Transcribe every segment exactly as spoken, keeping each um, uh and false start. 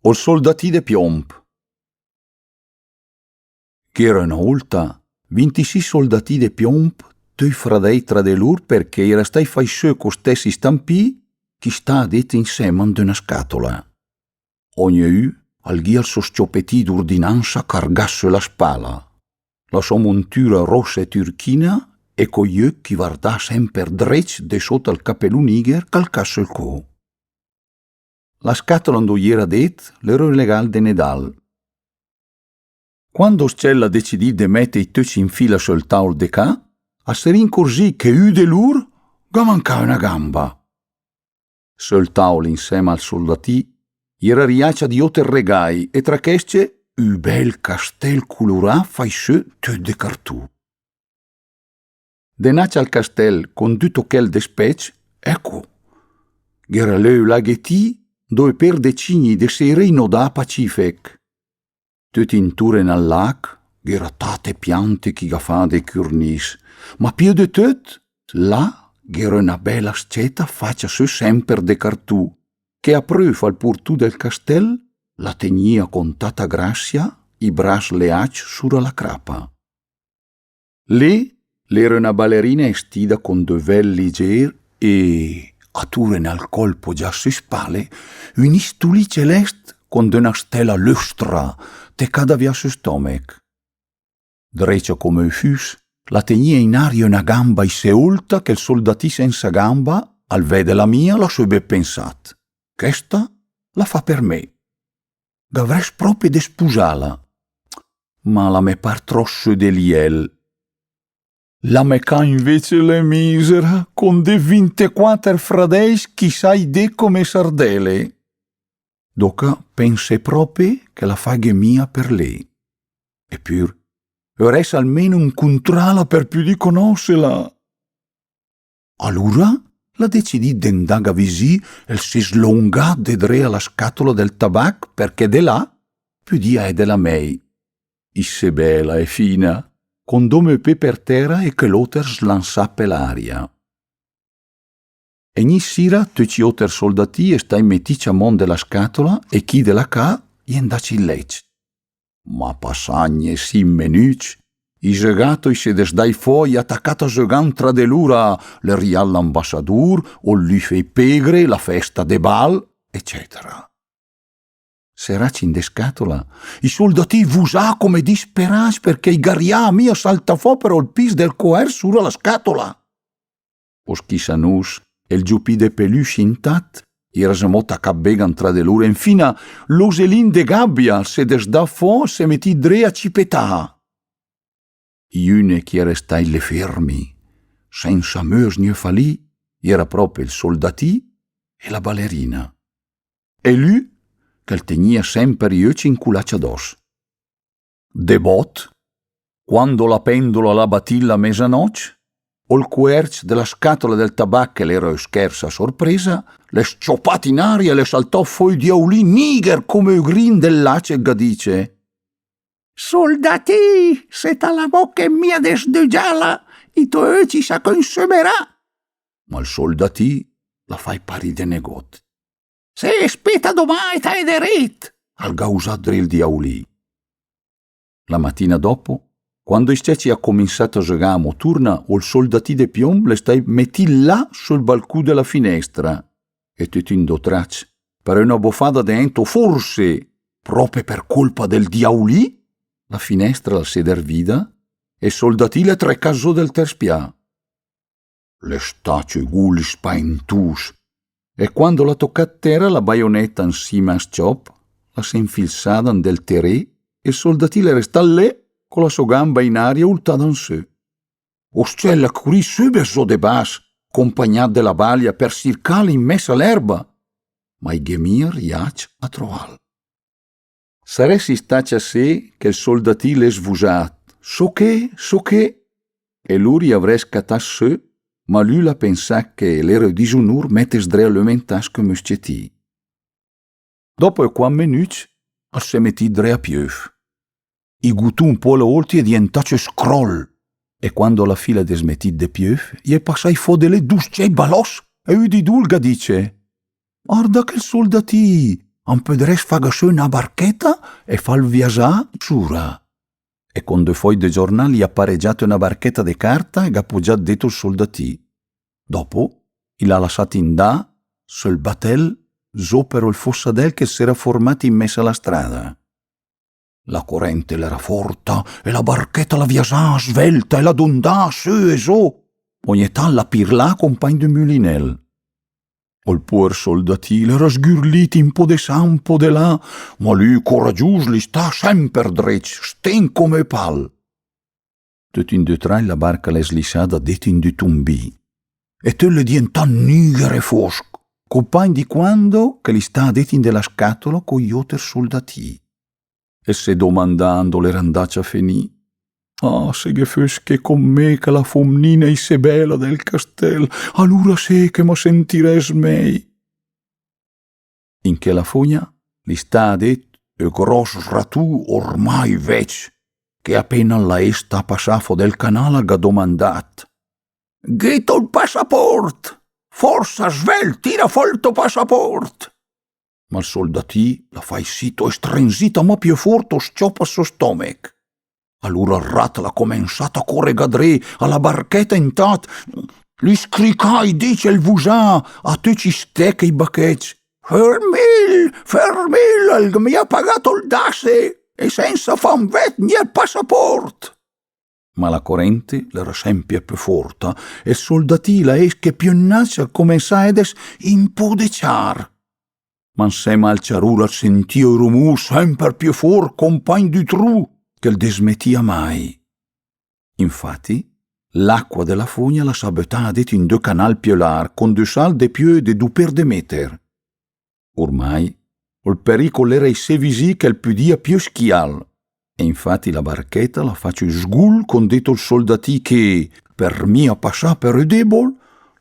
Ol soldatì de piomb. Gh'era öna ólta vintisés soldatì de piomb, töcc fradèi tra de lur, perché i era stai fai sö co stèss istampì, ch'i stàa dét insèma 'n d'öna scatola. Ognü al gh'ìa ol sò s-ciopetì d'urdinansa cargàt sö la spala, la sò montüra rossa e türchina, e coi öcc ch'i vardàa sèmper drécc de sóta ol capelù nìgher calcàt söl có. La scatola 'ndo i era dét l'era ü regàl de Nedàl. Quando ol s-cèt l'à decidìt de mètei töcc in fila söl tàol de cà, al se rincorzìt che ü de lur ga mancàa öna gamba. Söl tàol, insèma al soldatì, i era riàcc di óter regài, e tra chèsce ü bèl castèl culuràt fai sö töt de cartù. Denàcc al castèl, con d'ü tochèl de spècc, èco, gh'era lé ü laghetì, 'ndo i per de cigni de sére i nodàa pacìfech. Töt intùren al lagh gh'era tate piante ch'i ga fàa de cürnis, ma piö de töt, là gh'era öna bèla s-cèta facia sö sèmper de cartù, che apröf al purtù del castèl la tegnìa con tata grassia i bras leàcc sura la crapa. Lé l'era öna balerina estida con d'övèl ligér e, atùren al còl pogiàt sö i spale, ün istulì celèst con d'öna stèla löstra tecada vià söl stòmech. Drécia come ü füs, la tegnìa in aria öna gamba issé ólta che ol soldatì sènsa gamba, al vèdela mia, l'à söbet pensàt: chèsta la fa per mé. Gh'avrèss pròpe de spusàla. Ma la me par tròp sö de lièl. La me cà invéce l'è mìsera, con dé vintequàter fradèi ch'i sa dét come sardèle. Dóca pènse pròpe che la faghe mia per lé. Epür, ölerèss almeno incuntràla per pödì conòssela. Alura l'à decidìt de 'ndàga visì e 'l s'è slongàt dedré a la scatola del tabàch, perché de là pödìa èdela mèi. Issé bèla e fina, con dóma ü pé per tèra e chèl óter slansàt per l'aria. E gnì sira, töcc i óter soldatì i è stai metìcc amò 'n de la scatola e chi de la cà i è 'ndàcc in lècc. Ma passàt gna sìch menücc, i zögàtoi i s'è desdàcc fò, i à tacàt a zögà 'ntra de lur a l'è riàt l'ambassadùr, ol lüf e i pégre, la fèsta de bal, eccetera. Seràcc in de scatola, i soldatì i vusàa come disperàcc, perché i ga riàa mia a saltà fò per ol pis del coèrc sura la scatola. Ol schissanùs e 'l giopì de pelüs intàt i era zamò tacàcc bèga 'ntra de lur, e infina l'oselì de gàbia al s'è desdàt fò, al s'è metìt dré a cipetà. I ünech ch'i era stai lé fermi, sènsa möes gna falì, i era pròpe ol soldatì e la balerina. E lü, che 'l tegnìa sèmper i öcc inculàcc adòss. De bòt, quando la pèndola l'à batìt la mesanòcc, ol coèrc de la scatola del tabàch, che l'era ü schèrs a sorpresa, l'è s-ciopàt in aria e l'è saltàt fò ü diaulì nìgher come ü grin del lacc e 'l ga dìce: Soldatì, se ta la mòchet mia de sdögiàla, i tò öcc i sa consömerà. Ma ol soldatì l'à fai parì de negót. Se spéta domà e ta èderét, al ga usàt dré ol diaulì. La matina dòpo, quando i s-cècc i à cominsàt a zögà amò turna, ol soldatì de piomb l'è stai metìt là söl balcù de la finèstra, e töt in d'ü tracc, per öna bofada de ènt, o forse pròpe per colpa del diaulì, la finèstra la s'è dervida e ol soldatì l'è trecàt zó del tèrs pià. L'è stacc ü gul spaentùs, e quando l'à tocàt tèra, la baionèta 'nsima a s-ciòp la s'è infilsada 'n del terè, e ol soldatì l'è restàt lé co la sò gamba in aria ultada 'n sö. Ol s-cèt l'à curìt söbet zó de bas, compagnàt de la balia, per sircàl in mès a l'erba, ma i gh'è mia riàcc a troàl. Sarèss istacc assé che ol soldatì l'ès vusàt: «Só ché, só ché!» E lur i avrèss catàt sö, ma lü l'à pensàt che l'era ü disunùr mètes dré a lömentàs come ü s-cetì. Dòpo ü quach menücc, al s'è metìt dré a piöf. I gutù ü pó a la ólta i è dientàcc ü scròl, e quando la fila l'à desmetìt de piöf, i è passàcc fò de lé du s-cècc balòss, e ü di du al gh'à dìcc: «Arda chèl soldatì, an pödrès faga sö öna barchèta e fal viagià sura. E con dö föi de giornà i à paregiat öna barchèta de carta e gh'à pogiat dét ol soldatì. Dopo, i l'à lassat indà, söl batèl, zó per ol fossadèl che s'era format in mès a la strada. La corènt l'era forta e la barchèta la viagià svèlta e la dondà sö e zó. Ogni tant la pirlà compagn d'ü mülinèl. Ol poer soldatì l'era sgurlìt, in pó de sà, in pó de là, ma lü, coragiùs, l'istà sèmper drécc, stènt come ü pal. Töt in d'ü trai la barca l'è slissada dét in d'ü tumbì. E töt l'è dientat nìgher e fósch, compagn di quando che l'istàa dét in de la scatola coi óter soldatì. E se domandà 'ndo l'era 'ndacc a fenì. Ah, se ghe föss ché con mé chèla fomnina issé bèla del castèl, alura sé che ma sentirèss mèi. In chèla fogna l'istàa dét ü gròs ratù ormai vècc, che apéna l'à ést a passà fò del canàl al gh'à domandàt: «Gh'ét ol passapòrt? Fòrsa, svèlt, tira fò ol tò passapòrt!» Ma ol soldatì l'à facc sito e strenzìt amò piö fórt ol s-ciòp al sò stòmech. Alura ol rat l'à comensàt a córega dré a la barchèta, intat l'iscricà i décc e 'l vusà a töcc i stèch e i bachècc: «Fermìl, fermìl, al gh'à mia pagàt ol dasse e sènsa fàm vèd gna ol passapòrt!» Ma la corènt l'era sèmper piö fórta e ol soldatì l'à ést che piö 'nnacc al comensàa a èdes ü pó de ciar. Ma insèma al ciarùr al sentìa ü rumùr sèmper piö fórt, compagn d'ü trù, che 'l desmetìa mai. Infati, l'acqua de la fogna la sa bötàa dét in d'ü canàl piö larg, con d'ü salt de piö de du pér de méter. Ormai, ol perìcol l'era issé visì che 'l pödìa piö schiàl. E infati la barchèta l'à facc ü sgul con dét ol soldatì che, per mia passà per ü débol,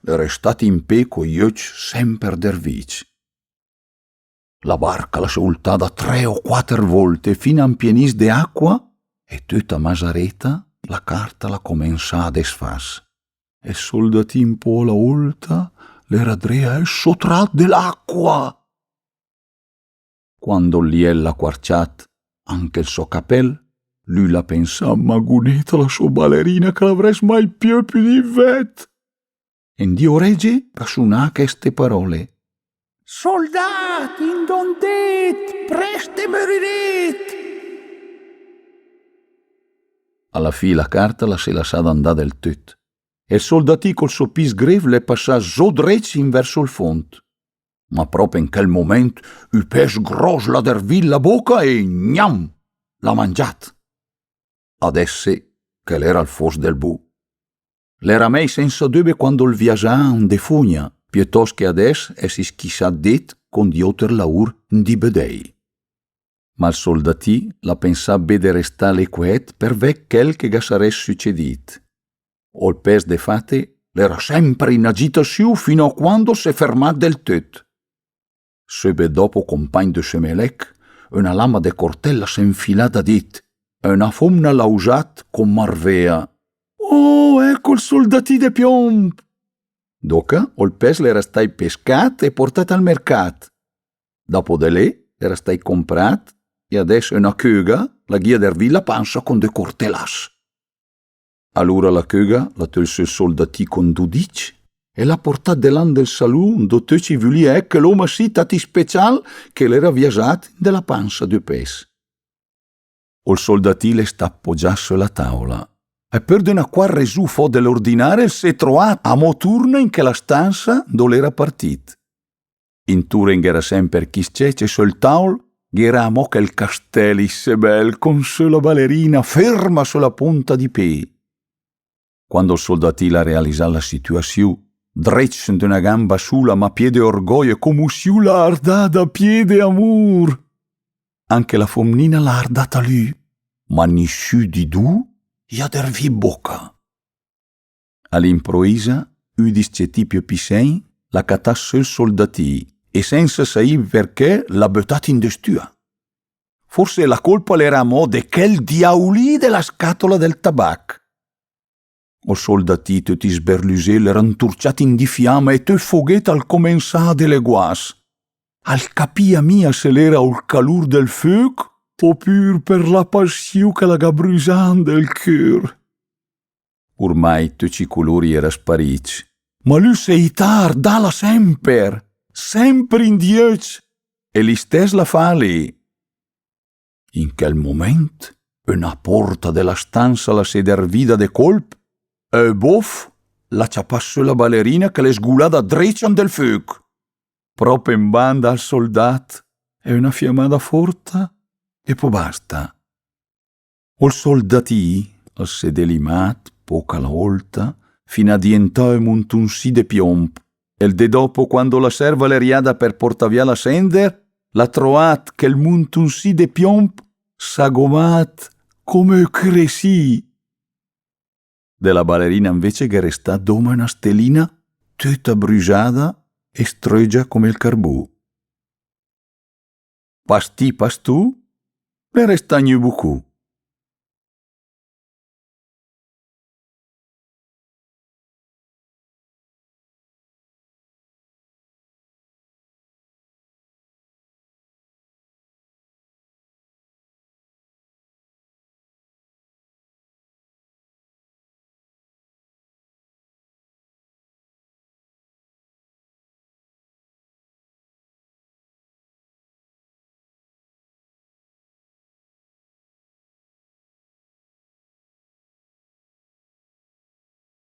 l'è restàt in pé coi öcc sèmper dervìcc. La barca la s'è oltada tre o quater vólte fina a 'mpienìs de acqua e töta masaréta la carta la comensàa a desfàs. E ol soldatì, ü pó a la ólta, l'era dré a èss sotràt de l'acqua. Quando ol lièl l'à quarciàt anche ol sò capèl, lü l'à pensàt: «Maguneta, la sò balerina, che l'avrèss mai piö pödìt vèd!» E 'n di orège gh'à sunàt chèste paròle: «Soldàt, indó 'ndét, prèst te mörirét!» A la fì la carta la s'è lassada 'ndà del töt. E ol soldatì col sò pis grév l'è passàt zó drécc invèrs ol fónd. Ma pròpe in chèl momènt, ü pès gròs l'à dervìt la bóca e, gnam! L'à mangiàt. Adès sé che l'era al fósch del bu. L'era mèi sènsa döbe quando 'l viagiàa in de fogna, piötòst che adès èss ischissàt dét con di óter laùr 'n di bödèi. Ma ol soldatì l'à pensàt bé de restà lé quèt per vèd chèl che ga sarèss sücedìt. Ol pès de fate l'era sèmper in agitasiù fina a quando 'l s'è fermàt del töt. Söbet dòpo, compàgn de sömelèch, öna lama de cortèl la s'è 'nfilada dét, e öna fómna l'à usàt con marvéa: «Oh, èco ol soldatì de piómb!» Dóca, ol pès l'era stacc pescàt e portàt al mercàt. Dòpo de lé, l'era stacc compràt, e adès öna cöga la gh'ìa dervìt la pansa con dö cortelàs. Alura la cöga l'à tölt sö ol soldatì con du dicc e l'à portàt delant del salù, 'ndo töcc i vülìa èd chèl òm issé tat ispeciàl che l'era viagiàt in de la pansa d'ü pès. Ol soldatì l'è stacc pogiàt sö la tàola. E per d'öna quach resù fò de l'ordinare 'l s'è troàt amò turna in chèla stansa 'ndo l'era partìt. Intùren gh'era sèmper chi s-cècc e söl tàol gh'era amò chèl castèl issé bèl, con sö la balerina ferma sö la pónta di pé. Quando ol soldatì l'à realisàt la situasiù, drécc sö 'nd'öna gamba sula, ma pié de orgòi e comusiù, l'à ardàt a pié de amùr. Anche la fómnina l'à ardàt a lü, ma nissü di du i à dervìt bóca. A l'improìsa, ü di s-cetì piö pissèn l'à catàt sö ol soldatì e, sènsa saì perchè, l'à bötàt in de stüa. Forse la colpa l'era amò de chèl diaulì de la scatola del tabàch. Ol soldatì, töt isberlüsé, l'era 'nturciàt in di fiama e töt foghét al comensàa a deleguàs. al capìa mia se l'era ol calùr del föch opür per la passiù che la ga brüsàa 'n del cör. Urmai töcc i culùr i era sparìcc. Ma lü se itàa a ardàla semper, semper in di öcc, e listès la fàa lé. In chèl momènt, öna porta de la stansa la s'è dervida de colp, e bof, l'à ciapàt sö la balerina che l'è sgulada drécia 'n del föch. Pròpe in banda al soldàt, e öna fiamada forta, e pò basta. Ol soldatì al s'è delimàt, póch a la ólta, fina a dientà ü muntunsì de piómb. El dé dòpo, quando la serva l'è riada per portà vià la sènder, l'à troàt chèl muntunsì de piómb sagomàt come ü cresì. De la balerina invece gh'è restàt dóma öna stelina, töta brüsada e strögia come ol carbù. Pastì, pastù, l'è restàt gnü bucù.